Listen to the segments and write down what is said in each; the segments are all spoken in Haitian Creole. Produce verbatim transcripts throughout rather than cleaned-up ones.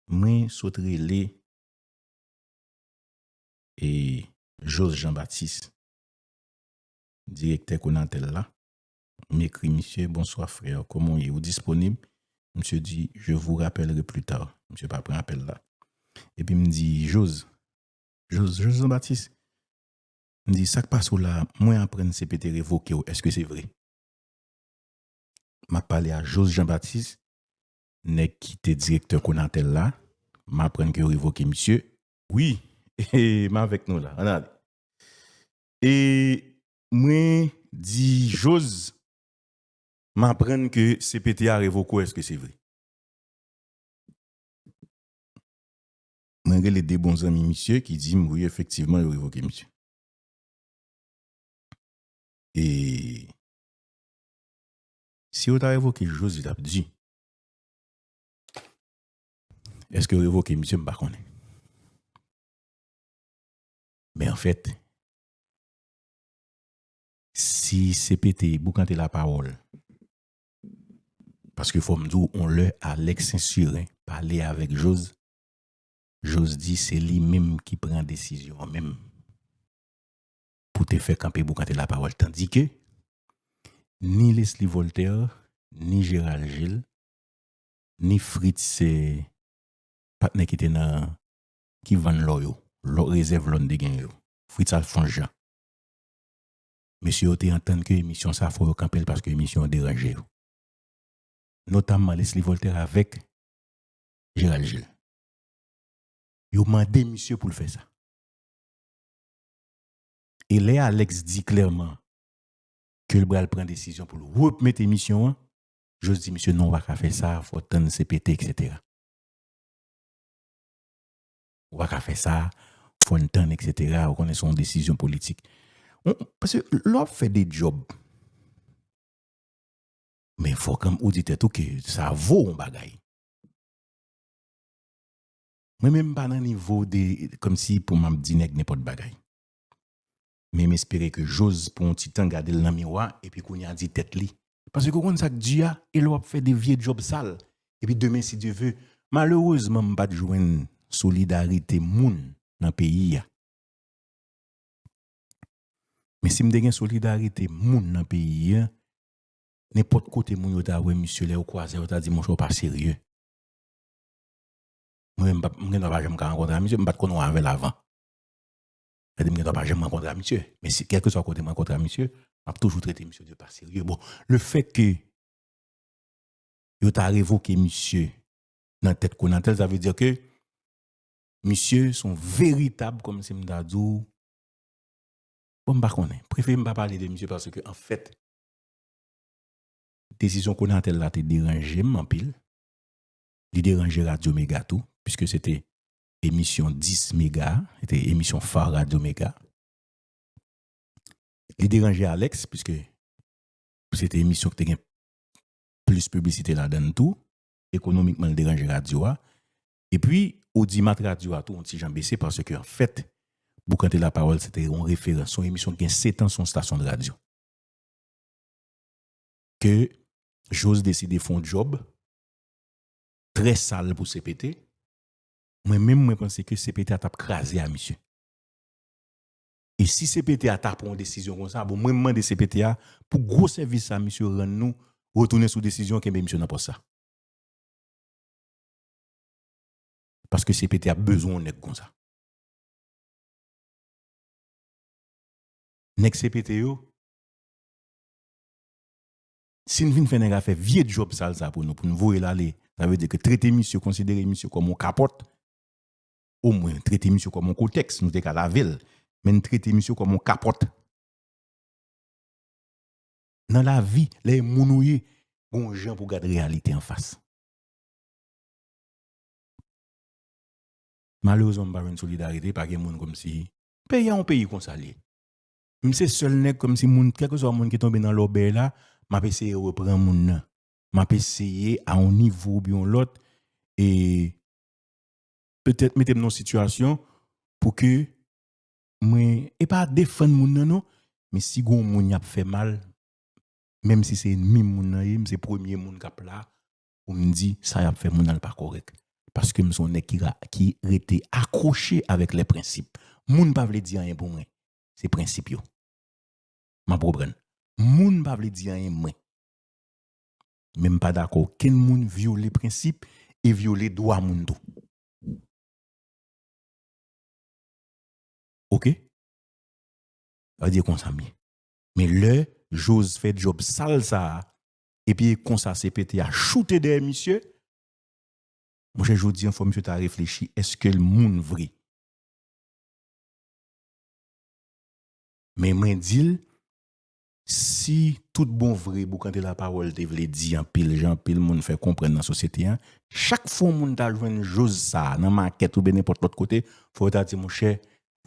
Mwen sot rele e Jos Jean Baptiste, direktè Conatel la. M ekri misye: "Bonsoir frère, comment est? Ou disponible?" Misye di: "Je vous rappellerai plus tard." Misye pa pran apèl la. Epi m di: "Jos, Jos, Jos Jean Baptiste," m di, "sa k pase w la, mwen aprann C P T revoke w, èske se vre?" M ap pale a Jos Jean Baptiste, nèg ki te direktè Conatel la. M aprann ke yo revoke misye. Wi, m avèk nou la. Ann ale. E mwen di Jos, m aprann ke C P T a revoke w, èske se vre? Mwen rele de bon zanmi misye ki di m, wi, efektivman, yo revoke misye. E si yo ta revoke Jos, li t ap di. Èske yo revoke misye? M pa konnen. Men anfèt, si C P T boukante lapawòl, paske fò m di w, on lè Alex Saint-Cyrin pale avèk Jos, Jos di se li menm ki pran desizyon an menm pou te fè kanpe boukante lapawòl. Tandike ni Leslie Voltaire, ni Gérald Gilles, ni Fritz, eh, patnè ki te nan, ki vann lò yo, lò, rezèv lò n te gen yo, Fritz Alphonse Jean. Mesye yo te antann ke emisyon sa fò yo kanpe l paske emisyon an deranje yo. Notamman Leslie Voltaire avèk Gérald Gilles. Yo mande misye pou l fè sa. E lè Alex di klèman ke l pral pran desizyon pou l remèt emisyon an, Jos di misye, "Non, w pa ka fè sa, fò w tann C P T, et cetera. W pa ka fè sa, fò n tann, et cetera. Ou konnen se yon desizyon politik." Ou, paske lè w ap fè de djòb, men fò kanmenm ou di tèt ou ke sa vo yon bagay. Mwen menm m pa nan nivo de, kòmsi pou m ap di nèg nenpòt bagay. Men m espere ke Jos pou yon ti tan gade l nan miwa epi kounye a di tèt li. Paske ou konn sa k di a, e lè w ap fè de vye djòb sal, epi demen, si Dye ve, malerezman m pa t jwenn solidarite moun nan peyi a. Men si m te gen solidarite moun nan peyi a, nenpòt kote moun yo ta wè misye, lè yo kwaze a, yo ta di, "Monchè, w pa serye." Mwen menm, m pa, m gen dwa pa janm ka rankontre a misye, m pa t konn wè avè l avan. Sa di m gen dwa pa janm rankontre a misye. Men si, kèlkeswa kote m rankontre a misye, m ap toujou trete misye de pa serye. Bon, le fait que yo ta revoke misye nan tèt Conatel, sa vle di ke misye se yon veritab, kòmsi m ta di w, bon, m pa konnen. Prefere m pa pale de misye paske, anfèt, desizyon Conatel la te deranje m anpil. Li deranje Radyo Mega tou, piske se te emisyon dis Mega, se te emisyon fa Radyo Mega. Li deranje Alex, piske se te emisyon ki te gen plis piblisite ladan l tou. Ekonomikman, li deranje radyo a. Epi, odymat radyo a tou, yon ti jan bese, paske, anfèt, Boukante Lapawòl, se te yon referans, se yon emisyon ki gen sèt an, se yon estasyon de radyo. Ke Jos deside fè yon djòb trè sal pou C P T, mwen menm, mwen panse ke C P T a t ap kraze a misye. E si C P T a ta pran yon desizyon konsa, bon, mwen, m mande C P T a pou gwo sèvis sa misye rann nou, retounen sou desizyon, kenbe misye nan pòs sa. Paske C P T a bezwen yon nèg konsa. Nèg C P T yo, si n vin fè nèg a fè vye djòb sal sa pou nou, pou n voye l ale, sa vle di ke trete misye, konsidere misye kòm yon kapòt, omwen, trete misye kòm yon kotèks, nou te ka lave l, men n trete misye kòm yon kapòt. Nan lavi, lè e moun ou ye, gon jan pou gad reyalite anfas. Malerezman, m pa jwenn solidarite, pa gen moun kòmsi. Peyi a yon peyi konsa l ye. M se sèl nèg kòmsi moun, kèlkeswa moun ki tonbe nan lòbèy la, m ap eseye reprann moun nan. M ap eseye a yon nivo oubyen yon lòt, e petèt mete m nan yon sitiyasyon pou ke mwen, e pa defann moun nan non, men si gon moun y ap fè mal, menm si se ènmi m moun nan ye, m se premye moun k ap la pou m di sa y ap fè moun nan l pa kòrèk. Paske m se yon nèg ki, ra- ki rete akwoche avèk lè prensip. Moun pa vle di anyen pou mwen. Se prensip yo. M ap reprann. Moun pa vle di anyen mwen. Men m pa dakò okenn moun vyole prensip e vyole dwa moun tou. Oke? Sa vle di konsa m ye. Men lè Joz fè djòb sal sa a, epi e konsa C P T a choute dèyè misye, monchè, jodi an, fò misye ta reflechi, èske l moun vre? Men mwen di l, si tout bon vre boukante lapawòl te vle di anpil, jan anpil moun fè konprann nan sosyete an, chak fwa yon moun ta jwenn Joz sa a nan makèt oubyen nenpòt lòt kote, fò yo ta di, monchè,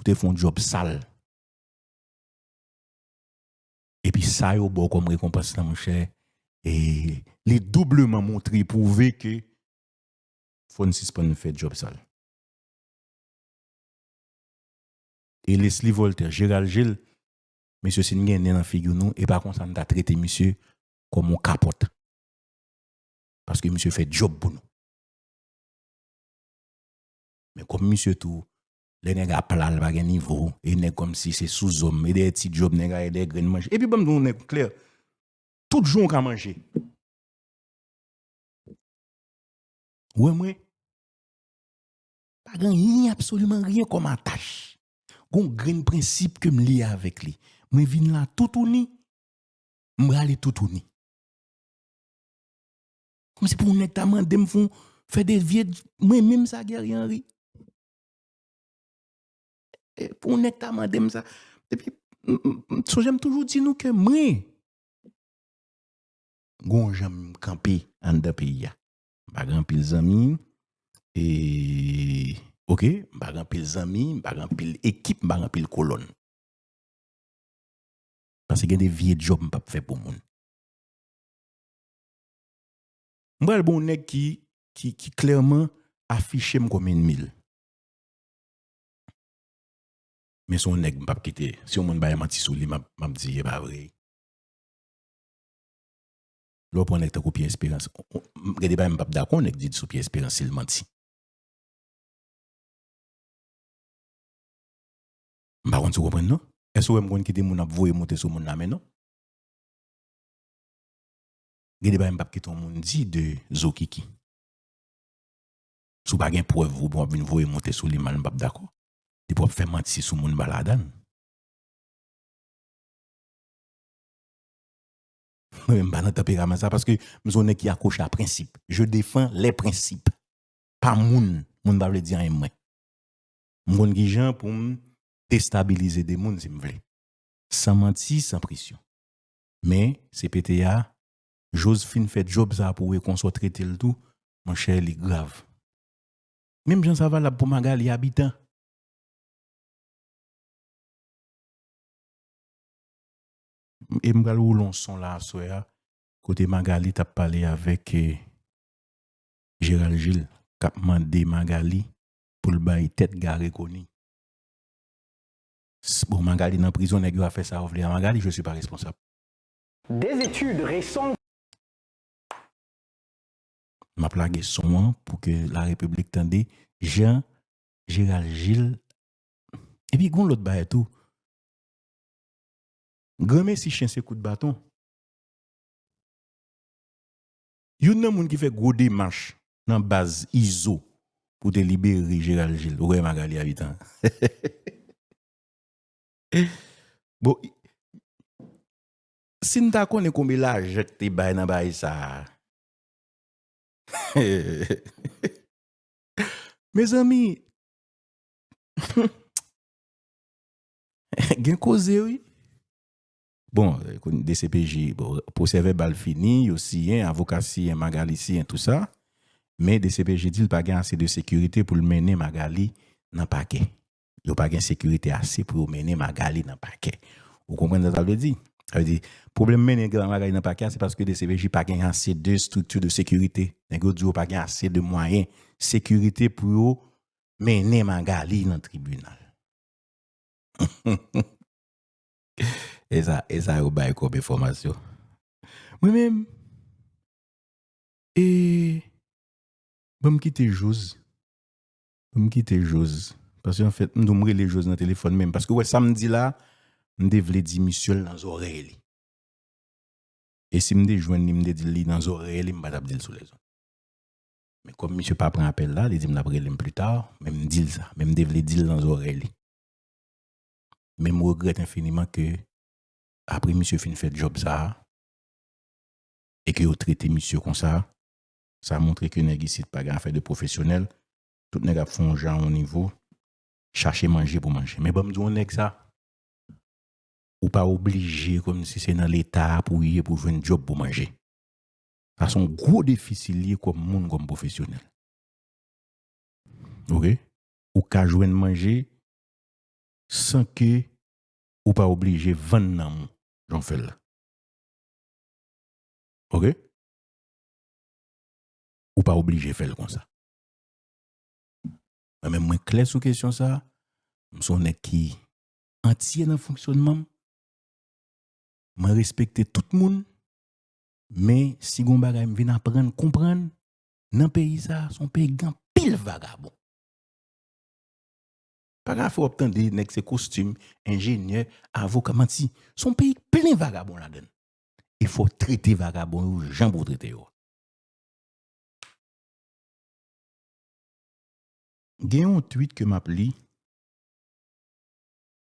ou te fè yon djòb sal. Epi sa yo ba w kòm rekonpans lan, monchè, e li doubleman montre, pwouve ke fò n sispann fè djòb sal. E Leslie Voltaire, Gérald Gilles, mesye, si n gen nen nan figi nou, e pa konsa n ta trete misye kòm yon kapòt. Paske misye fè djòb pou nou. Men kòm misye tou, lè nèg a pla, l pa gen nivo, e nèg kòmsi se souzòm, e dèyè ti djòb nèg a ye, dèyè grenn manje. Epi ban m di w nèg klè, tout jan w ka manje. Ou wè mwen, pa gen anyen, absoliman ryen kòm atach. Gon grenn prensip ke m lye avèk li. Mwen vin la toutouni, m prale toutouni. Kòmsi pou yon nèg ta mande m fè yon, fè de vye, mwen menm sa Guerrier Henry. E pou yon nèg ta mande m sa. Epi, m, m, m, sonje m toujou di nou ke mwen, gon jan m kanpe anndan peyi a. M pa gen anpil zanmi, e, oke, m pa gen anpil zanmi, m pa gen anpil ekip, m pa gen anpil kolòn. Paske gen de vye djòb m p ap fè pou moun. M pral ba yon nèg ki, ki, ki klèman afiche m kòm ènmi l. Men se yon nèg m p ap kite. Si yon moun bay manti sou li, m ap, m ap di e pa vre. Lè w pran nèg tankou Pierre Espérance, gen de bagay m p ap dakò nèg di sou Pierre Espérance si l manti. M pa konn si w konprann non. Èske w wè m konn kite moun ap voye moute sou moun la men non? Gen de bagay m p ap kite yon moun di de Zokiki. Si w pa gen prèv ou bon ap vin voye moute sou li mal, m p ap dakò. Depi w ap fè manti sou moun, m pa ladan l. Mwen menm m pa nan tanperaman sa paske m se yon nèg ki akwoche a prensip. Je défends les principes. Pa moun. Moun pa vle di anyen mwen. M konn ki jan pou m destabilize de moun si m vle. San manti, san presyon. Men, C P T a, Joz fin fè djòb sa pou wè konsa w trete l tou, monchè, li grav. Menm jan sa valab pou Magali Habitant. E m pral woule yon son la aswè a, kote Magali t ap pale avèk, eh, Gérald Gilles, k ap mande Magali pou l bay tèt Garry Conille. S- Bon, Magali nan prizon, nèg yo a fè sa yo vle a Magali, je suis pas responsable. Des études récentes M ap lage son an pou ke Larepiblik tande jan Gérald Gilles. Epi gon lòt bagay tou. Granmesi chen se kout baton. Youn nan moun ki fè gwo demach nan baz Izo pou te libere Gérald Gilles, ou wè Magali Habitant. Bon, i- si n ta konnen konbyen lajan k te bay nan bagay sa a. Mezanmi, gen koze wi. Bon, D C P J, bon, pwosè vèbal fini, yo siyen, avoka siyen, Magali siyen, tou sa. Men D C P J di l pa gen ase de sekirite pou l mennen Magali nan pakè. Yo pa gen sekirite ase pou yo mennen Magali nan pakè. Ou konprann sa sa vle di? Sa vle di, pwoblèm mennen Magali nan pakè a, se paske D C P J pa gen ase de strikti de sekirite. Nèg yo di yo pa gen ase de mwayen sekirite pou yo mennen Magali nan tribinal. E sa, e sa yo bay kòm enfòmasyon. Mwen menm, e Ban m kite Joz. Ban m kite Joz. Paske anfèt, m di w m rele Joz nan telefòn menm. Paske w wè sa m di la, m te vle di misye l nan zòrèy li. E si m te jwenn li, m te di l li nan zòrèy li, m pa t ap di l sou lèzon. Men kòm misye pa pran apèl la, li di m l ap rele m pita, men m di l sa. Men m te vle di l nan zòrèy li. Men m regrèt enfiniman ke apre misye fin fè djòb sa a, e ke yo trete misye konsa, sa montre ke nèg isit pa gen afè de pwofesyonèl. Tout nèg ap fè yon jan yon nivo, chache manje pou manje. Men ban m di w, yon nèg sa, ou pa oblije kòmsi se nan Leta pou w ye pou w jwenn djòb pou manje. Sa se yon gwo defi si l ye kòm moun, kòm pwofesyonèl. Oke? Ou ka jwenn manje san ke ou pa oblije vann nanm ou, jan w fè l la. Oke? Ou pa oblije fè l konsa. Mwen menm, mwen klè sou kesyon sa a. M se yon nèg ki antye nan fonksyònman m. Mwen respekte tout moun. Men si gon bagay m vin aprann, konprann, nan peyi sa a, se yon peyi ki gen anpil vagabon. Pa ka fè w ap tande nèg se kostim, enjenyè, avoka, manti. Se yon peyi ki plen vagabon ladan l. E fò w trete vagabon yo jan pou w trete yo. Gen yon tweet ke m ap li,